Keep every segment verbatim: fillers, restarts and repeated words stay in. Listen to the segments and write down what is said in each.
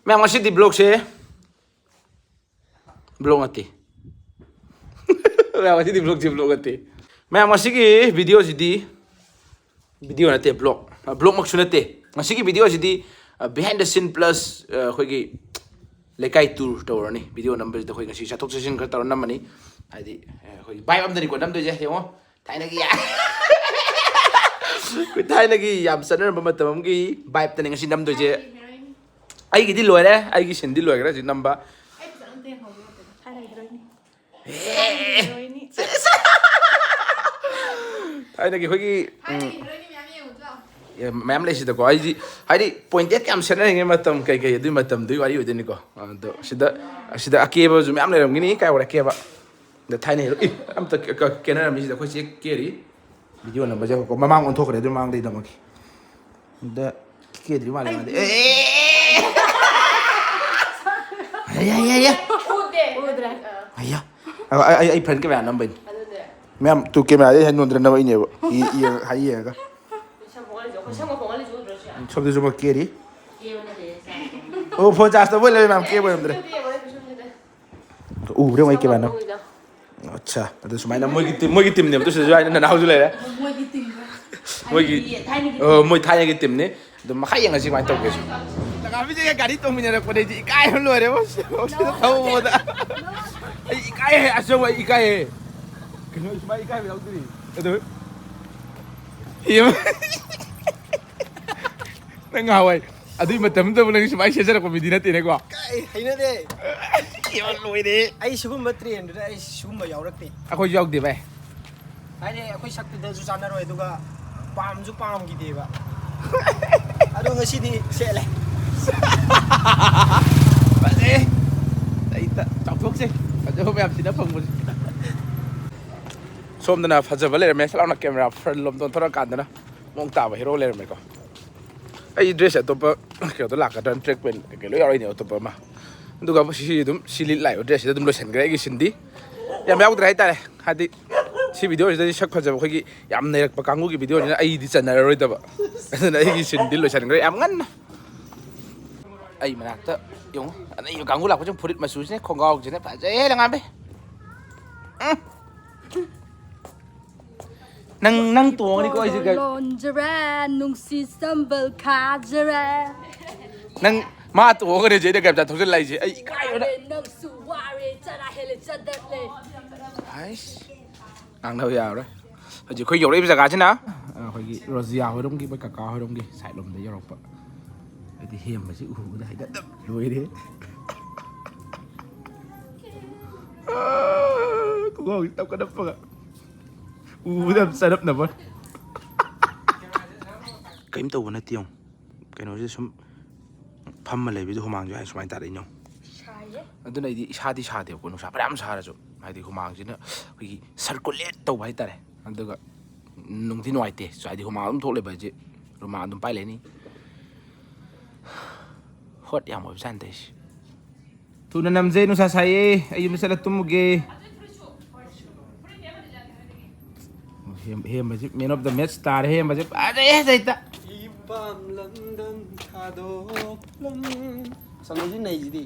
ꯃꯌꯥꯝ, ꯉꯁꯤꯗꯤ vlogꯁꯦ vlog ꯅꯠꯇꯦ꯫ ꯃꯌꯥꯝ, ꯉꯁꯤꯗꯤ vlogꯁꯦ vlog ꯅꯠꯇꯦ꯫ ꯃꯌꯥꯝ, ꯉꯁꯤꯒꯤ videoꯁꯤꯗꯤ video ꯅꯠꯇꯦ, vlog꯫ ꯑ, vlogꯃꯛꯁꯨ ꯅꯠꯇꯦ꯫ ꯉꯁꯤꯒꯤ videoꯁꯤꯗꯤ, ꯑ, behind the scene plus, ꯑ, ꯑꯩꯈꯣꯏꯒꯤ ꯂꯩꯀꯥꯏ tour ꯇꯧꯔꯅꯤ꯫ Video ꯅꯝꯕꯁꯤꯗ ꯑꯩꯈꯣꯏ ꯉꯁꯤ ꯆꯠꯊꯣꯛ ꯆꯠꯁꯤꯟ ꯈꯔ ꯇꯧꯔ ꯅꯝꯃꯅꯤ꯫ ꯍꯥꯏꯗꯤ, ꯑ, ꯑꯩꯈꯣꯏꯒꯤ vibe ꯑꯝꯗꯅꯤꯀꯣ ꯅꯝꯗꯣꯏꯁꯦ, ꯌꯦꯡꯉꯣ꯫ ꯊꯥꯏꯅꯒꯤ ꯑꯩꯈꯣꯏ ꯊꯥꯏꯅꯒꯤ ꯌꯥꯝ ꯆꯠꯅꯔꯝꯕ ꯃꯇꯝ ꯑꯃꯒꯤ vibeꯇꯅꯤ ꯉꯁꯤ ꯅꯝꯗꯣꯏꯁꯦ꯫ ꯑꯩꯒꯤꯗꯤ ꯂꯣꯏꯔꯦ, ꯑꯩꯒꯤ sceneꯗꯤ ꯂꯣꯏꯈ꯭ꯔꯦ ꯍꯧꯖꯤꯛ ꯅꯝꯕ꯫ ꯑꯩ ꯐꯖꯅ ꯑꯝꯇ ꯌꯦꯡꯍꯧꯒꯦ ꯃꯇꯝꯗ꯫ ꯊꯥꯏꯅꯒꯤ heroine꯫ ꯊꯥꯏꯅꯒꯤ heroineꯅꯤ꯫ ꯊꯥꯏꯅꯒꯤ ꯑꯩꯈꯣꯏꯒꯤ, ꯎꯝ, ꯊꯥꯏꯅꯒꯤ heroineꯒꯤ ꯃꯌꯥꯝ ꯌꯦꯡꯉꯨꯁꯤ ꯂꯥꯛꯑꯣ꯫ ꯑꯦ, ꯃꯌꯥꯝ ꯂꯩꯁꯤꯗꯀꯣ꯫ ꯑꯩꯗꯤ, ꯍꯥꯏꯗꯤ, point eight ꯀꯌꯥꯝ ꯁꯦꯠꯅꯔꯤꯉꯩ ꯃꯇꯝ ꯀꯩꯀꯩ ꯑꯗꯨꯒꯤ ꯃꯇꯝꯗꯨꯒꯤ ꯋꯥꯔꯤ ꯑꯣꯏꯗꯣꯏꯅꯤꯀꯣ꯫ ꯑꯗꯣ ꯁꯤꯗ, ꯑꯁꯤꯗ ꯑꯀꯦꯕꯁꯨ ꯃꯌꯥꯝ ꯂꯩꯔꯝꯒꯅꯤ꯫ ꯀꯥꯏ ꯋꯥꯔ ꯑꯀꯦꯕ? ꯑꯗ ꯊꯥꯏꯅ hero-, ꯏ, ꯑꯝꯇ ꯀ-, ꯀ-, ꯀꯦꯅꯔꯝꯃꯤ ꯁꯤꯗ꯫ ꯑꯩꯈꯣꯏ ꯆꯦ ꯀꯦꯔꯤ꯫ Video ꯅꯝꯕꯁꯦ ꯉꯥꯏꯈꯣꯀꯣ, ꯃꯃꯥꯡ ꯑꯣꯟꯊꯣꯛꯈ꯭ꯔꯦ, ꯑꯗꯨ ꯃꯃꯥꯡꯗꯩ ꯅꯝꯃꯛꯀꯦ꯫ ꯑꯗ ꯀꯦꯗ꯭ꯔꯤ ꯃꯥꯜꯂꯦ ꯃꯥꯗꯤ꯫ ꯑꯦ! ꯑꯦ! ꯑꯦ, ꯑꯦ, ꯑꯦ, ꯑꯦ꯫ ꯎꯗꯦ꯫ ꯎꯗ꯭ꯔꯦ꯫ ꯑꯌꯥ꯫ ꯑ, ꯑꯩ, ꯑꯩ, ꯑꯩ front camera ꯅꯝꯕꯩꯅꯤ꯫ ꯑꯗꯨꯅꯦ꯫ ꯃꯌꯥꯝ, ꯇꯨ cameraꯗꯤ ꯍꯦꯟ ꯅꯣꯟꯗ꯭ꯔ ꯅꯝꯃꯛꯏꯅꯦꯕ꯫ ꯌꯦ-, ꯌꯦꯡ-, ꯍꯥꯏ ꯌꯦꯡꯉꯒ꯫ ꯁꯝ ꯈꯣꯡꯍꯜꯂꯤꯁꯦ, ꯑꯩꯈꯣꯏ ꯁꯝꯒ ꯈꯣꯡꯍꯜꯂꯤꯁꯦ ꯎꯗ꯭ꯔꯣ ꯁꯤ? ꯁꯣꯝꯗꯁꯨ ꯑꯃ ꯀꯦꯔꯤ꯫ ꯀꯦꯕ ꯅꯠꯇꯦ, ꯁꯝ꯫ ꯑꯣ, phone charge ꯇꯧꯕ ꯂꯩꯔꯦ ꯃꯌꯥꯝ, ꯀꯦꯕ ꯑꯣꯏꯔꯝꯗ꯭ꯔꯦ꯫ ꯀꯦꯕ ꯑꯣꯏꯔꯝꯗ꯭ꯔꯦ꯫ ꯎꯕ꯭ꯔꯥ ꯃꯣꯏ camera ꯅꯝ-? ꯑꯠꯆꯥ, ꯑꯗꯨ ꯁꯨꯃꯥꯏꯅ ꯃꯣꯏꯒꯤ team, ꯃꯣꯏꯒꯤ teamꯅꯦꯕ, ꯑꯗꯨ ꯁꯤꯗꯁꯨ ꯍꯥꯏꯅ ꯅꯅꯥꯎꯁꯨ ꯂꯩꯔꯦ꯫ ꯃꯣꯏꯒꯤ team꯫ ꯃꯣꯏꯒꯤ, ꯊꯥꯏꯅꯒꯤ ꯑ, team꯫ ꯃꯣꯏ ꯊꯥꯏꯅꯒꯤ teamꯅꯤ꯫ ꯑꯗꯨꯝ ꯃꯈꯥ ꯌꯦꯡꯉꯁꯤ ꯀꯃꯥꯏꯅ ꯇꯧꯒꯦꯁꯦ꯫ ꯇꯥꯀꯥꯕꯤꯁꯦ ꯒꯥꯔꯤ ꯇꯣꯡꯃꯤꯟꯅꯔꯛꯄꯗꯩꯗꯤ ꯏꯀꯥꯏꯕ ꯂꯣꯏꯔꯦꯕꯣ, ꯁꯤ-, ꯁꯤꯗ ꯊꯧꯕꯗ꯫ ꯑꯩ ꯏꯀꯥꯏꯍꯦ, ꯑꯁꯦꯡꯕ ꯑꯩ ꯏꯀꯥꯏꯍꯦ꯫ ꯀꯩꯅꯣ, ꯁꯨꯃꯥꯏꯅ ꯏꯀꯥꯏꯕ ꯌꯥꯎꯗ꯭ꯔꯤ꯫ ꯑꯗꯨ, ꯏꯃ-, ꯅꯪ ꯉꯍꯥꯟꯋꯥꯏ ꯑꯗꯨꯏ ꯃꯇꯝꯗꯨꯗꯕꯨ ꯅꯪ ꯁꯨꯃꯥꯏꯅ ꯁꯦꯠꯆꯔꯛꯄ ꯃꯤꯗꯤ ꯅꯠꯇꯦꯅꯦꯀꯣ꯫ ꯀꯥꯏ, ꯍꯩꯅꯗꯦ꯫ ꯏꯃ, ꯂꯣꯏꯔꯦ꯫ ꯑꯩ ꯁꯤꯒꯨꯝꯕ trendꯗꯨꯗ ꯑꯩ ꯁꯤꯒꯨꯝꯕ ꯌꯥꯎꯔꯛꯇꯦ꯫ ꯑꯩꯈꯣꯏꯁꯨ ꯌꯥꯎꯗꯦ ꯚꯥꯏ꯫ ꯍꯥꯏꯗꯤ ꯑꯩꯈꯣꯏ ꯁꯛꯇꯨꯗꯁꯨ ꯆꯥꯟꯅꯔꯣꯏ, ꯑꯗꯨꯒ ꯄꯥꯝꯁꯨ ꯄꯥꯝꯈꯤꯗꯦꯕ꯫ ꯑꯗꯣ ꯉꯁꯤꯗꯤ ꯁꯦꯠꯂꯦ꯫ ꯐꯖꯩ꯫ ꯑꯩ ꯆꯥꯎꯊꯣꯛꯆꯩ꯫ ꯐꯖꯕ ꯃꯌꯥꯝꯁꯤꯅ ꯐꯪꯕꯁꯦ꯫ ꯁꯣꯝꯗꯅ ꯐꯖꯕ ꯂꯩꯔꯝꯃꯦ꯫ ꯁꯠ ꯂꯥꯎꯅ camera front ꯂꯣꯝꯗ ꯑꯣꯟꯊꯣꯔꯛꯀꯥꯟꯗꯅ ꯃꯑꯣꯡ ꯇꯥꯕ hero ꯂꯩꯔꯝꯃꯦꯀꯣ꯫ ꯑꯩ dress ꯑꯇꯣꯞꯄ ꯀꯩꯅꯣꯗ ꯂꯥꯛꯀꯗ꯭ꯔꯥꯅ track pant ꯀꯩꯀꯩ ꯂꯣꯏ ꯌꯥꯎꯔꯛꯏꯅꯦ ꯑꯇꯣꯞꯄ ꯑꯃ꯫ ꯑꯗꯨꯒ ꯁꯤ ꯑꯗꯨꯝ ꯁꯤ ꯂꯤꯠ ꯂꯥꯛꯏꯕ dressꯁꯤꯗ ꯑꯗꯨꯝ ꯂꯣꯏꯁꯤꯟꯈ꯭ꯔꯦ ꯑꯩꯒꯤ sceneꯗꯤ꯫ ꯌꯥꯝ ꯌꯥꯎꯗ꯭ꯔꯦ ꯍꯥꯏꯇꯥꯔꯦ꯫ ꯍꯥꯏꯗꯤ ꯁꯤ videoꯁꯤꯗꯗꯤ ꯁꯛ ꯐꯖꯕ ꯑꯩꯈꯣꯏꯒꯤ ꯌꯥꯝ ꯅꯩꯔꯛꯄ ꯀꯥꯡꯕꯨꯒꯤ videoꯅꯤꯅ ꯑꯩꯗꯤ ꯆꯟꯅꯔꯔꯣꯏꯗꯕ꯫ ꯑꯗꯨꯅ ꯑꯩꯒꯤ sceneꯗꯤ ꯂꯣꯏꯁꯤꯟꯈ꯭ꯔꯦ ꯌꯥꯝ ꯉꯟꯅ꯫ ꯑꯩ ꯃꯅꯥꯛꯇ ꯌꯦꯡꯉꯨ, ꯑꯅꯩꯕ ꯀꯥꯡꯕꯨ ꯂꯥꯛꯄꯁꯤꯅ ꯐꯨꯔꯤꯠ ꯃꯆꯨꯁꯤꯅ, ꯈꯣꯡꯒ꯭ꯔꯥꯎꯁꯤꯅ ꯐꯖꯩꯍꯦ ꯂꯪꯉꯥꯟꯕꯤ꯫ ꯎꯝ꯫ ꯅꯪ, ꯅꯪ ꯇꯣꯡꯉꯅꯤꯀꯣ ꯑꯩꯁꯦ ꯀꯩ- ꯂꯣꯟꯖꯔꯦ, ꯅꯨꯡꯁꯤ ꯁꯝꯕꯜ ꯈꯥꯖꯔꯦ꯫ ꯅꯪ ꯃꯥ ꯇꯣꯡꯉꯒꯅꯦ ꯍꯧꯖꯤꯛ ꯑꯩꯅ ꯒꯥꯔꯤ ꯃꯆꯥ ꯊꯧꯖꯤꯜꯂꯛꯏꯁꯦ꯫ ꯑꯩ ꯏꯀꯥꯏꯕꯅ꯫ ꯋꯥꯔꯦ, ꯅꯪꯁꯨ ꯋꯥꯔꯦ, ꯆꯔꯥ ꯍꯦꯜꯂꯦ, ꯆꯗꯠꯂꯦ꯫ ꯍꯥꯏꯁ꯫ ꯉꯥꯡꯅꯕ ꯌꯥꯔꯔꯣꯏ꯫ ꯍꯧꯖꯤꯛ ꯑꯩꯈꯣꯏ ꯌꯧꯔꯛꯏꯕ ꯖꯒꯥꯁꯤꯅ ꯑꯩꯈꯣꯏꯒꯤ ꯔꯣꯖꯤꯌꯥ ꯍꯣꯏꯔꯣꯝꯒꯤ, ꯑꯩꯈꯣꯏ ꯀꯀꯥ ꯍꯣꯏꯔꯣꯝꯒꯤ ꯁꯥꯏꯠ ꯂꯣꯝꯗ ꯌꯧꯔꯛꯄ꯫ ꯑꯩꯗꯤ ꯍꯦꯝꯕꯁꯤ ꯎꯕꯗ ꯍꯩꯅꯗꯕ ꯂꯣꯏꯔꯦ꯫ ꯈꯨꯡꯒꯪꯁꯤ ꯇꯞꯀ ꯅꯞꯄꯒ ꯎꯕꯗ ꯌꯥꯝ ꯆꯔꯞꯅꯕ꯫ ꯀꯔꯤꯝ ꯇꯧꯕ ꯅꯠꯇꯦ ꯌꯦꯡꯉꯣ꯫ ꯀꯩꯅꯣꯁꯤꯗ ꯁꯨꯝ ꯐꯝꯃ ꯂꯩꯕꯗ ꯍꯨꯃꯥꯡꯁꯦ ꯍꯥꯏ ꯁꯨꯃꯥꯏꯅ ꯇꯥꯔꯛꯏꯅꯣ꯫ ꯁꯥꯏꯌꯦ꯫ ꯑꯗꯨꯅ ꯑꯩꯗꯤ ꯏꯁꯥꯗꯤ ꯁꯥꯗꯦꯕꯀꯣ, ꯅꯨꯡꯁꯥ ꯐꯅꯌꯥꯝ ꯁꯥꯔꯁꯨ꯫ ꯍꯥꯏꯗꯤ ꯍꯨꯃꯥꯡꯁꯤꯅ ꯑꯩꯈꯣꯏꯒꯤ ꯁꯔꯀꯨꯂꯦꯠ ꯇꯧꯕ ꯍꯥꯏꯇꯥꯔꯦ꯫ ꯑꯗꯨꯒ ꯅꯨꯡꯗꯤ ꯅꯨꯡꯉꯥꯏꯇꯦ꯫ ꯍꯥꯏꯗꯤ ꯍꯨꯃꯥꯡ ꯑꯗꯨꯝ ꯊꯣꯛ ꯂꯩꯕ ꯍꯥꯏꯁꯦ, ꯔꯨꯃꯥꯜ ꯑꯗꯨꯝ ꯄꯥꯏ ꯂꯩꯅꯤ꯫ ꯍꯣꯠ ꯌꯥꯝ ꯑꯣꯏꯕꯖꯥꯠꯅꯤ ꯇꯧꯔꯤꯁꯦ꯫ ꯊꯨꯅ ꯅꯝꯖꯩ, ꯅꯨꯡꯁꯥ ꯁꯥꯏꯌꯦ, ꯑꯩ ꯌꯨꯝꯗ ꯆꯠꯂ ꯇꯨꯝꯃꯨꯒꯦ꯫ ꯍꯦꯝ-, ꯍꯦꯝꯕꯁꯤ man of the match ꯇꯥꯔꯦ, ꯍꯦꯝꯕꯁꯦ ꯐꯖꯩ, ꯐꯖꯩ ꯇ꯫ ꯏꯄꯥꯝ ꯂꯝꯗꯝ ꯊꯥꯗꯣꯛꯂꯝ꯫ ꯁꯪꯒꯣꯏꯁꯤ ꯅꯩꯁꯤꯗꯤ꯫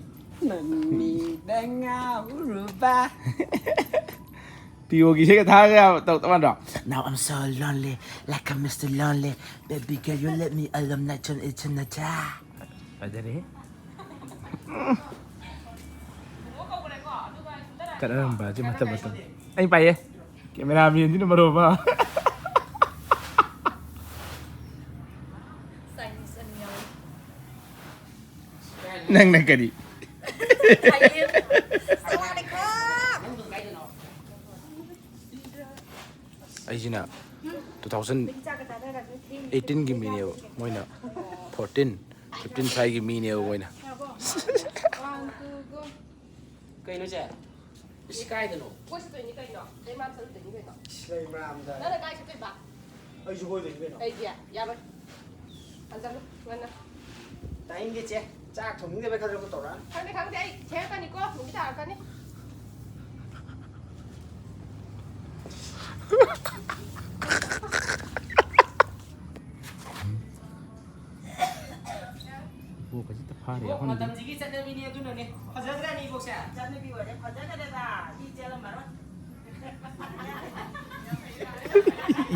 ꯅꯪ ꯃꯤꯗ ꯉꯥꯎꯔꯨꯕ꯫ ꯄꯤꯌꯣꯒꯤ ꯏꯁꯩꯒ ꯊꯥꯔꯒ ꯌꯥꯕ ꯇꯧ-, ꯇꯧ ꯃꯥꯟꯗ꯭ꯔꯣ? Now I'm so lonely, like a Mister Lonely. Baby girl, you let me alone, like turn it to the time. ꯐꯖꯔꯦꯍꯦ꯫ ꯆꯠꯅꯔꯝꯕ ꯑꯁꯤ ꯃꯇꯝ ꯃꯇꯝ꯫ ꯑꯩ ꯄꯥꯏꯌꯦ꯫ ꯀꯦꯃꯦꯔꯥꯃꯦꯟꯁꯤꯅ ꯃꯔꯣꯜ ꯑꯃ꯫ ꯅꯪꯅ ꯀꯔꯤ? ꯑꯩꯁꯤꯅ two thousand eighteenꯒꯤ ꯃꯤꯅꯦꯕ, ꯃꯣꯏꯅ fourteen, fifteen ꯁ꯭ꯋꯥꯏꯒꯤ ꯃꯤꯅꯦꯕ ꯃꯣꯏꯅ꯫ ꯀꯩꯅꯣ ꯆꯦ? ꯏꯁ, ꯀꯥꯏꯗꯅꯣ? ꯀꯣꯏ ꯆꯠꯇꯣꯏꯅꯤ ꯀꯩꯅꯣ? ꯂꯩꯃꯔꯥꯝ ꯆꯠꯂꯨꯗꯣꯏꯅꯤ ꯀꯩꯅꯣ? ꯏꯁ, ꯂꯩꯃꯔꯥꯝꯗ꯫ ꯅꯪꯅ ꯀꯥꯏ ꯆꯠꯇꯣꯏꯕ? ꯑꯩꯁꯨ ꯀꯣꯏꯗꯣꯏꯅꯤ ꯀꯩꯅꯣ? ꯀꯩꯒꯤ? ꯌꯥꯔꯣꯏ꯫ ꯍꯟꯖꯜꯂꯨ, ꯉꯟꯅ꯫ ꯇꯥꯅꯤꯡꯗꯦ ꯆꯦ꯫ ꯆꯥꯛ ꯊꯣꯡꯅꯤꯡꯗꯕꯩ ꯈꯔ ꯈꯔ ꯇꯧꯔꯛꯑꯅꯨ꯫ ꯈꯪꯗꯦ, ꯈꯪꯗꯦ, ꯑꯩ ꯊꯦꯡꯉꯛꯀꯅꯤꯀꯣ, ꯅꯨꯃꯤꯠ ꯇꯥꯔꯛꯀꯅꯤ꯫ ꯑꯣ, ꯈꯖꯤꯛꯇ ꯐꯥꯔꯦ, ꯏꯕꯣꯛ, ꯑꯩꯈꯣꯏꯅꯗꯤ꯫ ꯃꯇꯝꯁꯤꯒꯤ ꯆꯠꯅꯕꯤꯅꯤ ꯑꯗꯨꯅꯅꯦ꯫ ꯐꯖꯗ꯭ꯔꯅꯤ, ꯏꯕꯣꯛꯁꯦ? ꯆꯠꯅꯕꯤ ꯑꯣꯏꯔꯦ, ꯐꯖꯈ꯭ꯔꯦꯗ꯫ ꯏ ꯆꯦꯜꯂꯝꯃꯔꯣꯏ꯫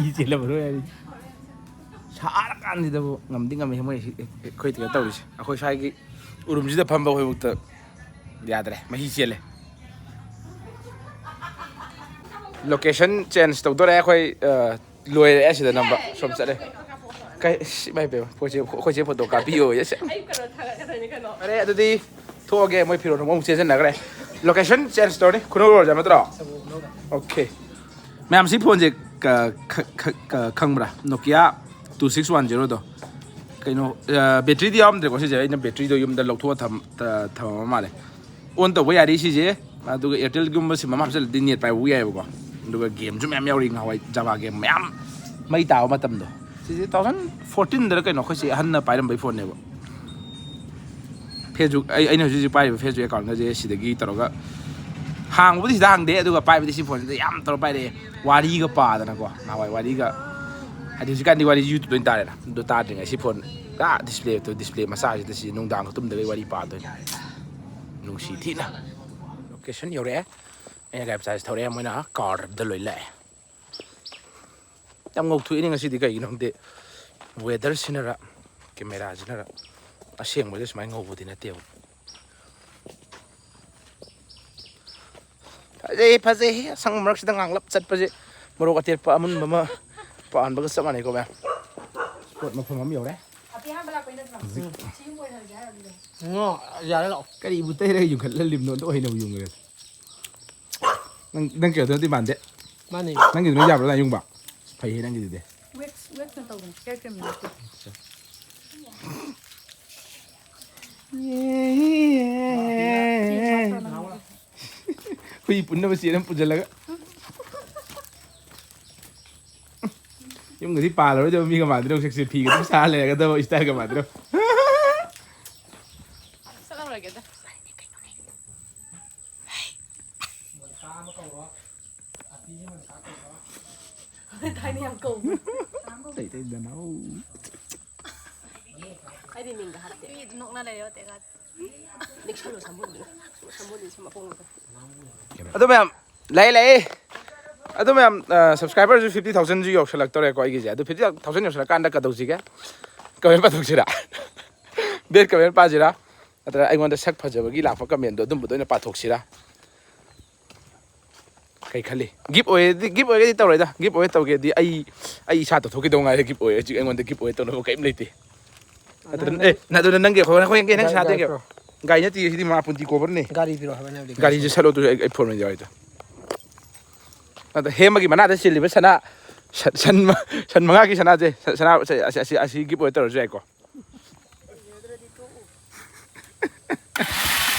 ꯏ ꯆꯦꯜꯂꯝꯃꯔꯣꯏ ꯍꯥꯏꯔꯤ꯫ ꯁꯥꯔꯀꯥꯟꯁꯤꯗꯕꯨ ꯉꯝꯗꯤ ꯉꯝꯃꯤ ꯃꯣꯏ ꯁꯤ-, ꯑꯩꯈꯣꯏ ꯀꯩꯅꯣ ꯇꯧꯔꯤꯁꯦ꯫ ꯑꯩꯈꯣꯏ ꯁ꯭ꯋꯥꯏꯒꯤ ꯎꯔꯨꯝꯁꯤꯗ ꯐꯝꯕ ꯑꯩꯈꯣꯏꯕꯨꯛꯇ ꯌꯥꯗ꯭ꯔꯦ, ꯃꯍꯤ ꯆꯦꯜꯂꯦ꯫ Location change ꯇꯧꯗꯣꯔꯦ ꯑꯩꯈꯣꯏ, ꯑ, ꯂꯣꯏꯔꯦ ꯁꯤꯗ ꯅꯝꯕ꯫ ꯁꯣꯝ ꯆꯠꯂꯦ꯫ ꯀꯩ, ꯏꯁ, ꯏꯃꯥꯏ ꯄꯦꯝꯃ, ꯑꯩꯈꯣꯏ ꯆꯦ, ꯑꯩꯈꯣꯏ ꯆꯦ ꯐꯣꯇꯣ ꯀꯥꯞꯄꯤꯌꯣ꯫ ꯑꯩ ꯀꯩꯅꯣ ꯊꯥꯒꯠꯀꯗꯣꯏꯅꯤ ꯀꯩꯅꯣ꯫ ꯐꯔꯦ, ꯑꯗꯨꯗꯤ ꯊꯣꯛꯑꯒꯦ꯫ ꯃꯣꯏ ꯐꯤꯔꯣꯜ ꯑꯃꯨꯛ ꯆꯦꯟꯁꯤꯟꯅꯈ꯭ꯔꯦ꯫ Location change ꯇꯧꯔꯅꯤ꯫ ꯈꯨꯅꯧ ꯔꯣꯜꯁꯦ ꯅꯠꯇ꯭ꯔꯣ? OK꯫ ꯃꯌꯥꯝ, ꯁꯤ ꯐꯣꯟꯁꯦ ꯀ-, ꯈ-, ꯈ-, ꯀ-, ꯈꯪꯕ꯭ꯔꯥ? Nokia two six one zero ꯗꯣ꯫ ꯀꯩꯅꯣ, ꯑ, battery ꯗꯤ ꯌꯥꯎꯔꯝꯗ꯭ꯔꯦꯀꯣ ꯁꯤꯁꯦ꯫ ꯑꯩꯅ battery ꯗꯣ ꯌꯨꯝꯗ ꯂꯧꯊꯣꯛꯑ ꯊꯝ-, ꯊ-, ꯊꯝꯃꯝꯕ ꯃꯥꯜꯂꯦ꯫ On ꯇꯧꯕ ꯌꯥꯔꯤ ꯁꯤꯁꯦ꯫ ꯑꯗꯨꯒ Airtel ꯒꯨꯝꯕ ꯁꯤꯝ ꯑꯃ ꯍꯥꯞꯆꯤꯜꯂꯗꯤ net ꯄꯥꯏꯕ ꯌꯥꯏꯕꯀꯣ꯫ ꯑꯗꯨꯒ game ꯁꯨ ꯃꯌꯥꯝ ꯌꯥꯎꯔꯤ ꯉꯍꯥꯟꯋꯥꯏ Java game ꯃꯌꯥꯝ ꯃꯩ ꯇꯥꯕ ꯃꯇꯝꯗꯣ꯫ ꯁꯤꯁꯦ two thousand fourteen ꯗꯔ ꯀꯩꯅꯣ ꯑꯩꯈꯣꯏ ꯆꯦ ꯑꯍꯟꯅ ꯄꯥꯏꯔꯝꯕꯩ ꯐꯣꯟꯅꯦꯕ꯫ Facebook, ꯑꯩ, ꯑꯩꯅ ꯍꯧꯖꯤꯛ ꯍꯧꯖꯤꯛ ꯄꯥꯏꯔꯤꯕ Facebook account ꯒꯁꯦ ꯁꯤꯗꯒꯤ ꯇꯧꯔꯒ ꯍꯥꯡꯕꯕꯨꯗꯤ ꯁꯤꯗ ꯍꯥꯡꯗꯦ, ꯑꯗꯨꯒ ꯄꯥꯏꯕꯗꯤ ꯁꯤ ꯐꯣꯟꯁꯤꯗ ꯌꯥꯝ ꯇꯧꯔ ꯄꯥꯏꯔꯛꯑꯦ꯫ ꯋꯥꯔꯤꯒ ꯄꯥꯗꯅꯀꯣ, ꯅꯍꯥꯟꯋꯥꯏ ꯋꯥꯔꯤꯒ, ꯍꯥꯏꯗꯤ ꯍꯧꯖꯤꯛꯀꯥꯟꯗꯤ ꯋꯥꯔꯤ YouTube ꯂꯣꯏ ꯇꯥꯔꯦꯅ, ꯑꯗꯨ ꯇꯥꯗ꯭ꯔꯤꯉꯩ ꯁꯤ ꯐꯣꯟ display ꯇꯨ, display ꯃꯆꯥꯁꯤꯗ ꯁꯤ ꯅꯨꯡꯗꯥꯡ ꯇꯨꯝꯗꯕꯩ ꯋꯥꯔꯤ ꯄꯥꯗꯣꯏꯅꯦ꯫ ꯅꯨꯡꯁꯤ ꯊꯤꯅ꯫ Location ꯌꯧꯔꯛꯑꯦ꯫ ꯑꯩꯅ ꯒꯥꯔꯤ ꯃꯆꯥꯁꯤ ꯊꯧꯔꯛꯑꯦ, ꯃꯣꯏꯅ car ꯗ ꯂꯣꯏ ꯂꯥꯛꯑꯦ꯫ ꯌꯥꯝ ꯉꯧꯊꯣꯛꯏꯅꯦ ꯉꯁꯤꯗꯤ, ꯀꯩꯒꯤꯅꯣ ꯈꯪꯗꯦ꯫ Weather ꯁꯤꯅꯔ, camera ꯁꯤꯅꯔ, ꯑꯁꯦꯡꯕꯗꯤ ꯁꯨꯃꯥꯏꯅ ꯉꯧꯕꯗꯤ ꯅꯠꯇꯦꯕ꯫ ꯐꯖꯩ, ꯐꯖꯩ꯫ ꯑꯁꯪꯕ ꯃꯔꯛꯁꯤꯗ ꯉꯥꯡꯂꯞ ꯆꯠꯄꯁꯦ ꯃꯣꯔꯣꯛ ꯑꯇꯦꯛꯄ ꯑꯃꯨꯟꯕ ꯑꯃ ꯄꯥꯟꯕꯒ ꯆꯞ ꯃꯥꯟꯅꯩꯀꯣ, ꯃꯌꯥꯝ꯫ Spot ꯃꯐꯝ ꯑꯃ ꯌꯧꯔꯦ꯫ ꯑꯄꯤ ꯑꯍꯥꯟꯕ ꯂꯥꯛꯄꯩ ꯅꯠꯇ꯭ꯔꯣ? ꯁꯤ ꯌꯨꯝ ꯑꯣꯏꯍꯜꯂꯒꯦ ꯍꯥꯏꯔꯕꯅꯤꯅꯦ꯫ ꯉꯣ, ꯌꯥꯔꯦ, ꯂꯥꯛꯑꯣ꯫ ꯀꯔꯤꯕꯨ ꯇꯩꯔꯒ ꯌꯨꯡꯈꯠꯂ ꯂꯤꯝꯅꯣ? ꯑꯗꯨ ꯑꯣꯏꯅ ꯌꯨꯡꯉꯒꯦ꯫ ꯅꯪ, ꯅꯪ ꯀꯩꯅꯣꯗꯨꯅꯗꯤ ꯃꯥꯟꯗꯦ꯫ ꯃꯥꯅꯦ꯫ ꯅꯪꯒꯤꯗꯨꯅ ꯌꯥꯕ꯭ꯔꯥ, ꯂꯥꯏ ꯌꯨꯡꯕ? ꯐꯩꯌꯦ ꯅꯪꯒꯤꯗꯨꯗꯤ꯫ Wax, wax ꯅ ꯇꯧꯕꯅꯦ, hair cream ꯅ ꯅꯠꯇꯦ꯫ ꯍꯨꯏ ꯄꯨꯟꯅꯕ ꯆꯦ ꯑꯃ ꯄꯨꯁꯤꯜꯂꯒ꯫ ꯌꯨꯝꯒꯗꯤ ꯄꯥꯜꯂꯔꯣꯏꯗꯕ ꯃꯤꯒ ꯃꯥꯟꯗ꯭ꯔꯣ, ꯁꯦꯛꯁꯤ ꯐꯤꯒ ꯑꯗꯨꯝ ꯁꯥ ꯂꯩꯔꯒꯗꯕ style ꯒ ꯃꯥꯟꯗ꯭ꯔꯣ꯫ ꯆꯠꯂꯔꯣꯏꯒꯦꯗ꯫ ꯊꯥꯏꯅ ꯌꯥꯝ ꯀꯧꯕ꯫ ꯇꯩ ꯇꯩ ꯗꯅꯥꯎ꯫ ꯑꯩꯗꯤ ꯃꯤꯡꯒ ꯍꯥꯞꯇꯦ꯫ ꯃꯤ ꯅꯣꯛꯅ ꯂꯩꯔꯦ ꯍꯣꯇꯦꯜꯒ꯫ ꯅꯤꯛꯁꯜꯂꯣ ꯁꯝꯕꯨꯜꯗꯨ꯫ ꯁꯝꯕꯨꯜꯗꯨ ꯁꯝ ꯑꯄꯣꯝꯕꯗꯣ꯫ ꯑꯗꯨ ꯃꯌꯥꯝ ꯂꯩ ꯂꯩ꯫ ꯑꯗꯨ ꯃꯌꯥꯝ ꯁꯕꯁꯀ꯭ꯔꯥꯏꯕꯔꯁꯨ ꯐꯤꯐꯇꯤ ꯊꯥꯎꯖꯟꯁꯨ ꯌꯧꯁꯜꯂꯛꯇꯧꯔꯦꯀꯣ ꯑꯩꯒꯤꯁꯦ꯫ ꯑꯗꯨ ꯐꯤꯐꯇꯤ ꯊꯥꯎꯖꯟ ꯌꯧꯁꯜꯂꯛꯀꯥꯟꯗ ꯀꯩꯗꯧꯁꯤꯒꯦ? ꯀꯃꯦꯟ ꯄꯥꯊꯣꯛꯁꯤꯔꯥ? ꯕꯦꯠ ꯀꯃꯦꯟ ꯄꯥꯁꯤꯔꯥ? ꯅꯠꯇ꯭ꯔꯒ ꯑꯩꯉꯣꯟꯗ ꯁꯛ ꯐꯖꯕꯒꯤ ꯂꯥꯛꯄ ꯀꯃꯦꯟꯗꯣ ꯑꯗꯨꯝꯕꯗꯣ ꯑꯣꯏꯅ ꯄꯥꯊꯣꯛꯁꯤꯔꯥ? ꯀꯩ ꯈꯜꯂꯤ? ꯒꯤꯐ ꯑꯣꯏꯔꯗꯤ, ꯒꯤꯐ ꯑꯣꯏꯔꯒꯗꯤ ꯇꯧꯔꯣꯏꯗ꯫ ꯒꯤꯐ ꯑꯣꯏꯔ ꯇꯧꯒꯦꯗꯤ ꯑꯩ, ꯑꯩ ꯏꯁꯥ ꯇꯧꯊꯣꯛꯈꯤꯗꯧ ꯉꯥꯏꯔꯦ꯫ ꯒꯤꯐ ꯑꯣꯏꯔꯦ ꯍꯧꯖꯤꯛ ꯑꯩꯉꯣꯟꯗ ꯒꯤꯐ ꯑꯣꯏꯔ ꯇꯧꯅꯕ ꯀꯔꯤꯝ ꯂꯩꯇꯦ꯫ ꯅꯠꯇ꯭ꯔ ꯑꯦ, ꯅꯠꯇ꯭ꯔ ꯅꯪꯒꯤ ꯑꯩꯈꯣꯏ ꯅꯪ ꯁꯥꯗꯦ꯫ ꯒꯥꯔꯤ ꯅꯠꯇꯦ, ꯁꯤꯗꯤ ꯃꯥ ꯄꯨꯟꯇꯤ ꯀꯣꯕꯔꯅꯦ꯫ ꯒꯥꯔꯤ ꯄꯤꯔꯣ ꯍꯥꯏꯕ ꯅꯪꯗꯤ꯫ ꯒꯥꯔꯤꯁꯦ ꯁꯠꯂꯣ ꯑꯗꯨ ꯑꯩ, ꯑꯩ ꯐꯣꯔꯃꯦꯟ ꯌꯥꯎꯔꯤꯗꯣ꯫ ꯑꯗ ꯍꯦꯝꯕꯒꯤ ꯃꯅꯥꯗ ꯆꯤꯜꯂꯤꯕ ꯁꯅꯥ, ꯁꯟ, ꯁꯟ ꯃ-, ꯁꯟ ꯃꯉꯥꯒꯤ ꯁꯅꯥꯁꯦ꯫ ꯁ-, ꯁꯅꯥ ꯑꯁꯤ, ꯑꯁꯤ, ꯑꯁꯤ, ꯑꯁꯤ ꯒꯤꯐ ꯑꯣꯏ ꯇꯧꯔꯁꯨ ꯌꯥꯏꯀꯣ꯫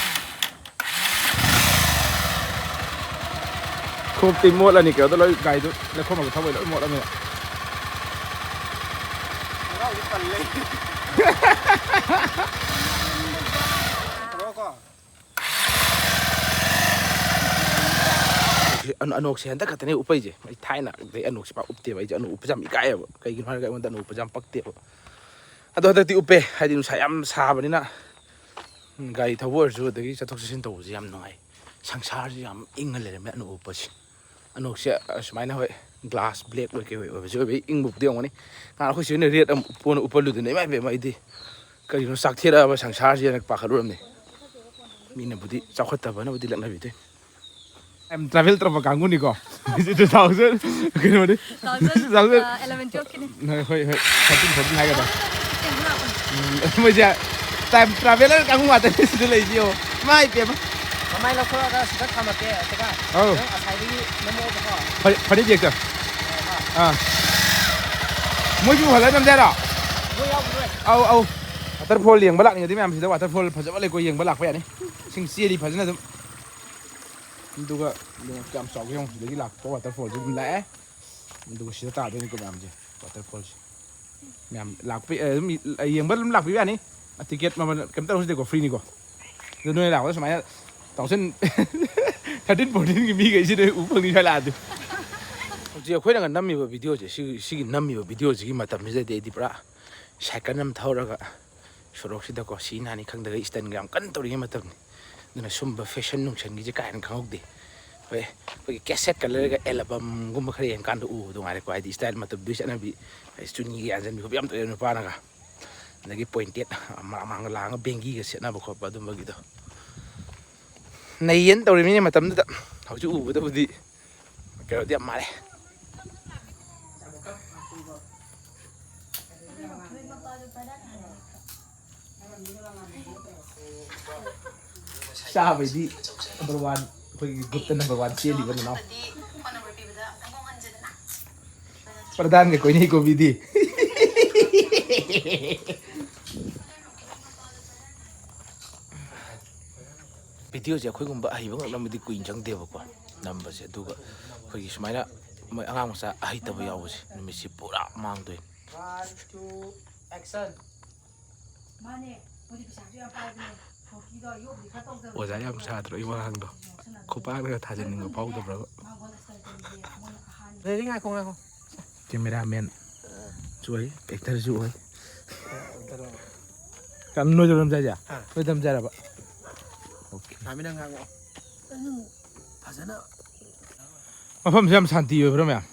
ꯈꯣꯡꯎꯞꯇꯤ ꯃꯣꯠꯂꯅꯤ, ꯀꯩꯅꯣꯗ ꯂꯣꯏ ꯒꯥꯔꯤꯗꯨ ꯂꯩꯈꯣꯝ ꯑꯃ ꯊꯧꯕꯩ ꯂꯣꯏ ꯃꯣꯠꯂꯅꯤ꯫ ꯈꯣꯡꯒ꯭ꯔꯥꯎꯁꯦ ꯄꯜꯂꯦ꯫ ꯇꯧꯔꯣꯀꯣ꯫ ꯑꯅꯣꯛꯁꯦ ꯍꯟꯗꯛ ꯈꯛꯇꯅꯦ ꯎꯞꯄꯩꯁꯦ꯫ ꯑꯩ ꯊꯥꯏꯅ ꯑꯗꯩ ꯑꯅꯣꯛꯁꯦ ꯄꯥꯛ ꯎꯞꯇꯦꯕ꯫ ꯑꯩꯁꯦ ꯑꯅꯣꯛ ꯎꯞꯄꯁꯦ ꯌꯥꯝ ꯏꯀꯥꯏꯌꯦꯕ꯫ ꯀꯩꯒꯤꯅꯣ ꯍꯥꯏꯔꯒ ꯑꯩꯉꯣꯟꯗ ꯑꯅꯣꯛ ꯎꯞꯄꯁꯦ ꯌꯥꯝ ꯄꯛꯇꯦꯕ꯫ ꯑꯗꯣ ꯍꯟꯗꯛꯇꯤ ꯎꯞꯄꯦ꯫ ꯍꯥꯏꯗꯤ ꯅꯨꯡꯁꯥ ꯌꯥꯝ ꯁꯥꯕꯅꯤꯅ ꯒꯥꯔꯤ ꯊꯧꯕ ꯑꯣꯏꯔꯁꯨ ꯑꯗꯒꯤ ꯆꯠꯊꯣꯛ ꯆꯠꯁꯤꯟ ꯇꯧꯕꯁꯦ ꯌꯥꯝ ꯅꯨꯡꯉꯥꯏ꯫ ꯁꯪꯁꯥꯔꯁꯦ ꯌꯥꯝ ꯏꯪꯉ ꯂꯩꯔꯝꯃꯦ ꯑꯅꯣꯛ ꯎꯞꯄꯁꯦ꯫ ꯑꯅꯣꯛꯁꯦ ꯑꯁꯨꯃꯥꯏꯅ, ꯍꯣꯏ, ꯒ꯭ꯂꯥꯁ ꯕ꯭ꯂꯦꯛ ꯑꯣꯏ ꯀꯩ ꯑꯣꯏ ꯑꯣꯏꯕꯁꯦ ꯑꯣꯏꯕꯩ ꯏꯪꯕꯕꯨꯗꯤ ꯑꯣꯏꯔꯝꯒꯅꯤ꯫ ꯅꯍꯥꯟ ꯑꯩꯈꯣꯏ ꯆꯦ ꯍꯣꯏꯅ ꯔꯦꯠ ꯑꯃ ꯎꯞꯄꯣꯅ ꯎꯞꯄꯜꯂꯨꯗꯅ, ꯏꯃꯥ ꯏꯕꯦꯝꯃ, ꯑꯩꯗꯤ ꯀꯔꯤꯅꯣ ꯆꯥꯛꯊꯦꯔꯛꯑꯕ ꯁꯪꯁꯥꯔꯁꯤꯅ ꯄꯥꯈꯠꯂꯨꯔꯝꯅꯤ꯫ ꯃꯤꯅꯕꯨꯗꯤ ꯆꯥꯎꯈꯠꯇꯕꯅꯕꯨꯗꯤ ꯂꯛꯅꯕꯤꯗꯣꯏꯅꯤ꯫ ꯌꯥꯝ ꯇ꯭ꯔꯥꯚꯦꯜ ꯇꯧꯔꯛꯄ ꯀꯥꯡꯕꯨꯅꯤꯀꯣ꯫ ꯇꯨ ꯊꯥꯎꯖꯟ ꯀꯩꯅꯣꯅꯤ꯫ ꯇꯨ ꯊꯥꯎꯖꯟ, ꯇꯨ ꯊꯥꯎꯖꯟ, ꯑ, ꯑꯦꯂꯚꯦꯟ ꯇꯨꯋꯦꯜꯐꯀꯤꯅꯤ꯫ ꯍꯣꯏ, ꯍꯣꯏ, ꯍꯣꯏ꯫ ꯊꯥꯔꯇꯤꯟ ꯐꯣꯔꯇꯤꯟ ꯍꯥꯏꯒꯗ꯭ꯔꯥ? ꯎꯝ, ꯃꯣꯏꯁꯦ ꯇꯥꯏꯝ ꯇ꯭ꯔꯥꯚꯦꯂꯔ ꯀꯥꯡꯕꯨ ꯉꯥꯛꯇꯅꯤ ꯁꯤꯗ ꯂꯩꯁꯤ ꯌꯦꯡꯉꯣ꯫ ꯏꯃꯥ ꯏꯄꯦꯝꯃ꯫ ꯃꯃꯥꯏ ꯂꯧꯊꯣꯔꯛꯑꯒ ꯁꯤꯗ ꯊꯝꯃꯛꯀꯦ, ꯑꯗꯨꯒ ꯑꯧ꯫ ꯅꯪ ꯉꯁꯥꯏꯗꯒꯤ ꯅꯝꯃꯛꯑꯣꯕꯀꯣ꯫ ꯐꯅꯦꯛ ꯌꯦꯛꯇ꯫ ꯑꯥ꯫ ꯃꯣꯏꯁꯨ ꯍꯜꯂ ꯅꯝꯖꯔꯣ? ꯃꯣꯏ ꯌꯥꯎꯈꯤꯔꯣꯏ꯫ ꯑꯧ, ꯑꯧ꯫ ꯋꯥꯇꯔꯐꯣꯜ ꯌꯦꯡꯕ ꯂꯥꯛꯅꯤꯡꯉꯗꯤ ꯃꯌꯥꯝ ꯁꯤꯗ ꯋꯥꯇꯔꯐꯣꯜ ꯐꯖꯕ ꯂꯩꯀꯣ, ꯌꯦꯡꯕ ꯂꯥꯛꯄ ꯌꯥꯅꯤ꯫ ꯏꯁꯤꯡ ꯆꯦꯜꯂꯤ ꯐꯖꯅ ꯑꯗꯨꯝ꯫ ꯑꯗꯨꯒ ꯌꯦꯡꯉꯣ ꯀꯌꯥꯝ ꯆꯥꯎꯒꯦ ꯌꯦꯡꯉꯣ꯫ ꯁꯤꯗꯒꯤ ꯂꯥꯛꯄ ꯋꯥꯇꯔꯐꯣꯜꯁꯨ ꯑꯗꯨꯝ ꯂꯥꯛꯑꯦ꯫ ꯑꯗꯨꯒ ꯁꯤꯗ ꯇꯥꯗꯣꯏꯅꯤꯀꯣ ꯃꯌꯥꯝꯁꯦ, ꯋꯥꯇꯔꯐꯣꯜꯁꯦ꯫ ꯃꯌꯥꯝ ꯂꯥꯛꯄꯤ-, ꯑꯗꯨꯝ ꯌꯦꯡꯕ ꯑꯗꯨꯝ ꯂꯥꯛꯄꯤꯕ ꯌꯥꯅꯤ꯫ ꯇꯤꯀꯦꯠ ꯃꯃꯜ ꯀꯩꯝꯇ ꯂꯧꯁꯤꯗꯦꯀꯣ, ꯐ꯭ꯔꯤꯅꯤꯀꯣ꯫ ꯑꯗꯨ ꯅꯣꯏ ꯂꯥꯛꯄꯗ ꯁꯨꯃꯥꯏꯅ ꯇꯨ ꯊꯥꯎꯖꯟ ꯊꯥꯔꯇꯤꯟ ꯐꯣꯔꯇꯤꯟꯒꯤ ꯃꯤꯈꯩꯁꯤ ꯅꯣꯏ ꯎ ꯐꯪꯅꯤ ꯁ꯭ꯋꯥꯏ ꯂꯥꯛꯑꯗꯤ꯫ ꯍꯧꯖꯤꯛ ꯑꯩꯈꯣꯏꯅꯒ ꯅꯝꯃꯤꯕ ꯚꯤꯗꯤꯑꯣꯁꯦ, ꯁꯤꯒꯤ, ꯁꯤꯒꯤ ꯅꯝꯃꯤꯕ ꯚꯤꯗꯤꯑꯣꯁꯤꯒꯤ ꯃꯇꯝꯁꯤꯗꯗꯤ ꯑꯩꯗꯤ ꯄꯨꯔꯥ ꯁꯥꯏꯀꯜ ꯑꯃ ꯊꯧꯔꯒ ꯁꯣꯔꯣꯛꯁꯤꯗꯀꯣ ꯁꯤ ꯅꯥꯅꯤ ꯈꯪꯗꯒꯩ ꯏꯁꯇꯟꯒ ꯌꯥꯝ ꯀꯟꯅ ꯇꯧꯔꯤꯉꯩ ꯃꯇꯝꯅꯤ꯫ ꯑꯗꯨꯅ ꯁꯨꯝꯕ ꯐꯦꯁꯟ ꯅꯨꯡꯁꯟꯒꯤꯁꯦ ꯀꯥ ꯍꯦꯟꯅ ꯈꯪꯍꯧꯗꯦ꯫ ꯍꯣꯏ, ꯑꯩꯈꯣꯏꯒꯤ ꯀꯦꯁꯦꯠꯀ ꯂꯩꯔꯒ ꯑꯦꯜꯕꯝꯒꯨꯝꯕ ꯈꯔ ꯌꯦꯡꯀꯥꯟꯗ ꯎꯕꯗꯣ ꯉꯥꯏꯔꯦꯀꯣ꯫ ꯍꯥꯏꯗꯤ ꯏꯁꯇꯥꯏꯜ ꯃꯇꯝꯗꯨꯒꯤ ꯆꯠꯅꯕꯤ, ꯆꯨꯅꯤꯒ ꯌꯥꯟꯁꯤꯟꯕꯤ ꯈꯣꯠꯄ ꯌꯥꯝ ꯇꯧꯋꯦꯕ ꯅꯨꯄꯥꯅꯒ꯫ ꯑꯗꯒꯤ ꯄꯣꯏꯟꯇꯦꯠ ꯃꯔꯥꯡ ꯃꯔꯥꯡꯒ ꯂꯥꯡꯉꯒ ꯕꯦꯡꯒꯤꯒ ꯁꯦꯠꯅꯕ ꯈꯣꯠꯄ ꯑꯗꯨꯝꯕꯒꯤꯗꯣ꯫ ꯅꯩꯌꯦꯅ ꯇꯧꯔꯤꯃꯤꯅꯦ ꯃꯇꯝꯗꯨꯗ꯫ ꯍꯧꯖꯤꯛ ꯎꯕꯗꯕꯨꯗꯤ ꯀꯩꯅꯣꯗꯤ ꯌꯥꯝ ꯃꯥꯜꯂꯦ꯫ ꯆꯥꯕꯩꯗꯤ ꯅꯝꯕꯔ ꯋꯥꯟ, ꯑꯩꯈꯣꯏꯒꯤ ꯒ꯭ꯔꯨꯞꯇ ꯅꯝꯕꯔ ꯋꯥꯟ ꯆꯦꯜꯂꯤꯕ ꯅꯅꯥꯎ꯫ ꯄ꯭ꯔꯙꯥꯟꯒ ꯀꯣꯏꯅꯩ ꯀꯣꯕꯤꯗꯤ꯫ ꯚꯤꯗꯤꯑꯣꯁꯦ ꯑꯩꯈꯣꯏꯒꯨꯝꯕ ꯑꯍꯩꯕ ꯉꯥꯛ ꯅꯝꯕꯗꯤ ꯀꯨꯏꯅ ꯆꯪꯗꯦꯕꯀꯣ ꯅꯝꯕꯁꯦ, ꯑꯗꯨꯒ ꯑꯩꯈꯣꯏꯒꯤ ꯁꯨꯃꯥꯏꯅ ꯃꯣꯏ ꯑꯉꯥꯡ ꯃꯆꯥ ꯑꯍꯩꯇꯕ ꯌꯥꯎꯕꯁꯦ ꯅꯨꯃꯤꯠꯁꯦ ꯄꯨꯔꯥ ꯃꯥꯡꯗꯣꯏꯅꯤ꯫ One, two, action. ꯃꯥꯅꯦ, ꯃꯣꯏꯗꯤ ꯄꯩꯁꯥꯁꯨ ꯌꯥꯝ ꯄꯥꯏꯕꯅꯦ꯫ ꯍꯣꯀꯤꯗꯣ ꯌꯣꯛꯄꯗꯤ ꯈꯔ ꯇꯧꯗꯕꯅꯦ꯫ ꯑꯣꯖꯥ ꯌꯥꯝ ꯁꯥꯗ꯭ꯔꯣ ꯑꯩ ꯋꯥꯉꯥꯡꯗꯣ? ꯈꯨꯄꯥꯛꯅꯒ ꯊꯥꯖꯤꯟꯅꯤꯡꯕ ꯐꯥꯎꯗꯕ꯭ꯔꯕ? ꯃꯥꯡꯒꯣꯜ ꯑꯁꯇꯔ ꯇꯧꯔꯤꯁꯦ ꯃꯣꯏꯅ ꯑꯍꯥꯟꯕ꯫ ꯂꯩꯔꯤ, ꯉꯥꯏꯈꯣ, ꯉꯥꯏꯈꯣ꯫ ꯀꯦꯃꯦꯔꯥꯃꯦꯟꯁꯨ ꯑꯣꯏ, ꯑꯦꯛꯇꯔꯁꯨ ꯑꯣꯏ꯫ ꯑꯦꯛꯇꯔ ꯑꯣꯏ꯫ ꯀꯔꯝ ꯅꯣꯏꯗ ꯅꯝꯖꯥꯏꯁꯦ? ꯑꯥ꯫ ꯅꯣꯏꯗ ꯅꯝꯖꯥꯏꯔꯕ? ꯑꯣꯀꯦ꯫ ꯁꯥꯃꯤꯅ ꯉꯥꯡꯉꯛꯑꯣ꯫ ꯅꯪ ꯐꯖꯅ꯫ ꯃꯐꯝꯁꯦ ꯌꯥꯝ ꯁꯥꯟꯇꯤ ꯑꯣꯏꯕ꯭ꯔꯥ ꯃꯌꯥꯝ?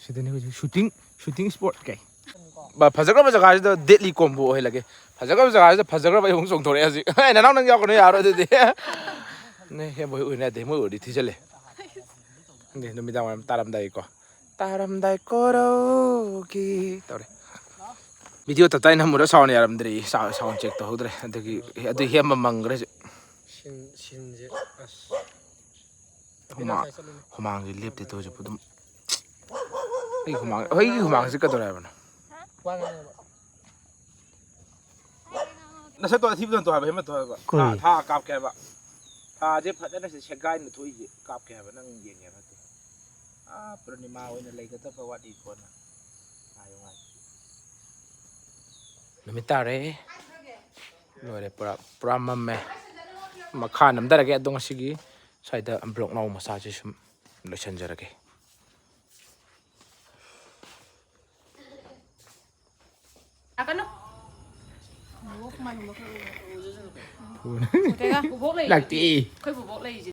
ꯁꯤꯗꯅꯤ ꯍꯧꯖꯤꯛ ꯁꯨꯇꯤꯡ, ꯁꯨꯇꯤꯡ ꯁ꯭ꯄꯣꯠ ꯀꯩ꯫ ꯕ-, ꯐꯖꯈ꯭ꯔꯕ ꯖꯒꯥꯁꯤꯗ ꯗꯦꯠꯂꯤ ꯀꯣꯝꯕꯣ ꯑꯣꯏꯍꯜꯂꯒꯦ꯫ ꯐꯖꯈ꯭ꯔꯕ ꯖꯒꯥꯁꯤꯗ ꯐꯖꯈ꯭ꯔꯕ ꯑꯩ ꯑꯃꯨꯛ ꯆꯣꯡꯊꯣꯔꯛꯑꯦ ꯍꯧꯖꯤꯛ꯫ ꯑꯦ, ꯅꯅꯥꯎ ꯅꯪ ꯌꯥꯎꯒꯅꯨ ꯌꯥꯔꯣꯏ ꯑꯗꯨꯗꯤ꯫ ꯅꯦ, ꯍꯦ, ꯃꯣꯏ ꯎꯏꯅꯗꯦ, ꯃꯣꯏ ꯎꯔꯗꯤ ꯊꯤꯖꯜꯂꯦ꯫ ꯈꯪꯗꯦ, ꯅꯨꯃꯤꯗꯥꯡ ꯋꯥꯏꯔꯝ ꯇꯥꯔꯝꯗꯥꯏꯀꯣ꯫ ꯇꯥꯔꯝꯗꯥꯏ ꯀꯣꯔꯧꯒꯤ ꯇꯧꯔꯦ꯫ ꯚꯤꯗꯤꯑꯣ ꯇꯞꯇꯥꯏ ꯅꯝꯃꯨꯔ ꯁꯥꯎꯟ ꯌꯥꯔꯝꯗ꯭ꯔꯦ, ꯁꯥꯎꯟ ꯆꯦꯛ ꯇꯧꯍꯧꯗ꯭ꯔꯦ꯫ ꯑꯗꯨꯒꯤ ꯑꯗꯨ ꯍꯦꯝꯕ ꯃꯪꯈ꯭ꯔꯦ ꯍꯧꯖꯤꯛ꯫ ꯁꯤꯟ, ꯁꯤꯟꯁꯦ, ꯑꯁ꯫ ꯍꯨꯃꯥꯡ, ꯍꯨꯃꯥꯡꯁꯦ ꯂꯦꯞꯇꯦ ꯇꯧꯔꯤꯁꯦ ꯑꯗꯨꯝ꯫ ꯑꯩꯒꯤ ꯍꯨꯃꯥꯡ, ꯑꯩꯒꯤ ꯍꯨꯃꯥꯡꯁꯦ ꯀꯩꯗꯧꯔꯦ ꯍꯥꯏꯕꯅꯣ? ꯋꯥ ꯉꯥꯡꯉꯣꯕ꯫ ꯅꯁꯛꯇꯣ ꯑꯊꯤꯕꯗꯣ ꯍꯟꯇꯣꯛ ꯍꯥꯏꯕ, ꯍꯦꯜꯃꯦꯠꯇꯣ ꯍꯥꯏꯕ꯫ ꯀꯔꯤ? ꯊꯥ, ꯊꯥ ꯀꯥꯞꯀꯦ ꯍꯥꯏꯕ꯫ ꯊꯥꯁꯦ ꯐꯖꯅ ꯁꯤ ꯁꯦꯒꯥꯏꯅ ꯊꯣꯛꯏꯁꯦ ꯀꯥꯞꯀꯦ ꯍꯥꯏꯕ, ꯅꯪ ꯌꯦꯡꯒꯦ ꯍꯥꯏꯕ ꯅꯠꯇꯦ꯫ ꯑꯥ, ꯄꯨꯔꯅꯤꯃꯥ ꯑꯣꯏꯅ ꯂꯩꯒꯗꯕ ꯋꯥꯠꯂꯤ ꯀꯣꯟꯅ꯫ ꯉꯥꯏꯌꯨ, ꯉꯥꯏꯌꯨ꯫ ꯅꯨꯃꯤꯠ ꯇꯥꯔꯦ꯫ ꯂꯣꯏꯔꯦ, ꯄꯨꯔꯥ, ꯄꯨꯔꯥ ꯃꯝꯃꯦ꯫ ꯃꯈꯥ ꯅꯝꯊꯔꯒꯦ ꯑꯗꯣ ꯉꯁꯤꯒꯤ ꯁ꯭ꯋꯥꯏꯗ vlog ꯅꯥꯎ ꯃꯆꯥꯁꯦ ꯁꯨꯝ ꯂꯣꯏꯁꯤꯟꯖꯔꯒꯦ꯫ ꯀꯩꯅꯣ꯫ ꯎꯗꯦꯗ꯫ ꯕꯨꯕꯣꯛ ꯂꯩꯔꯤꯁꯤꯗꯤ꯫ ꯂꯥꯛꯇꯦ꯫ ꯑꯩꯈꯣꯏ ꯕꯨꯕꯣꯛ ꯂꯩꯔꯤꯁꯤꯗꯤ꯫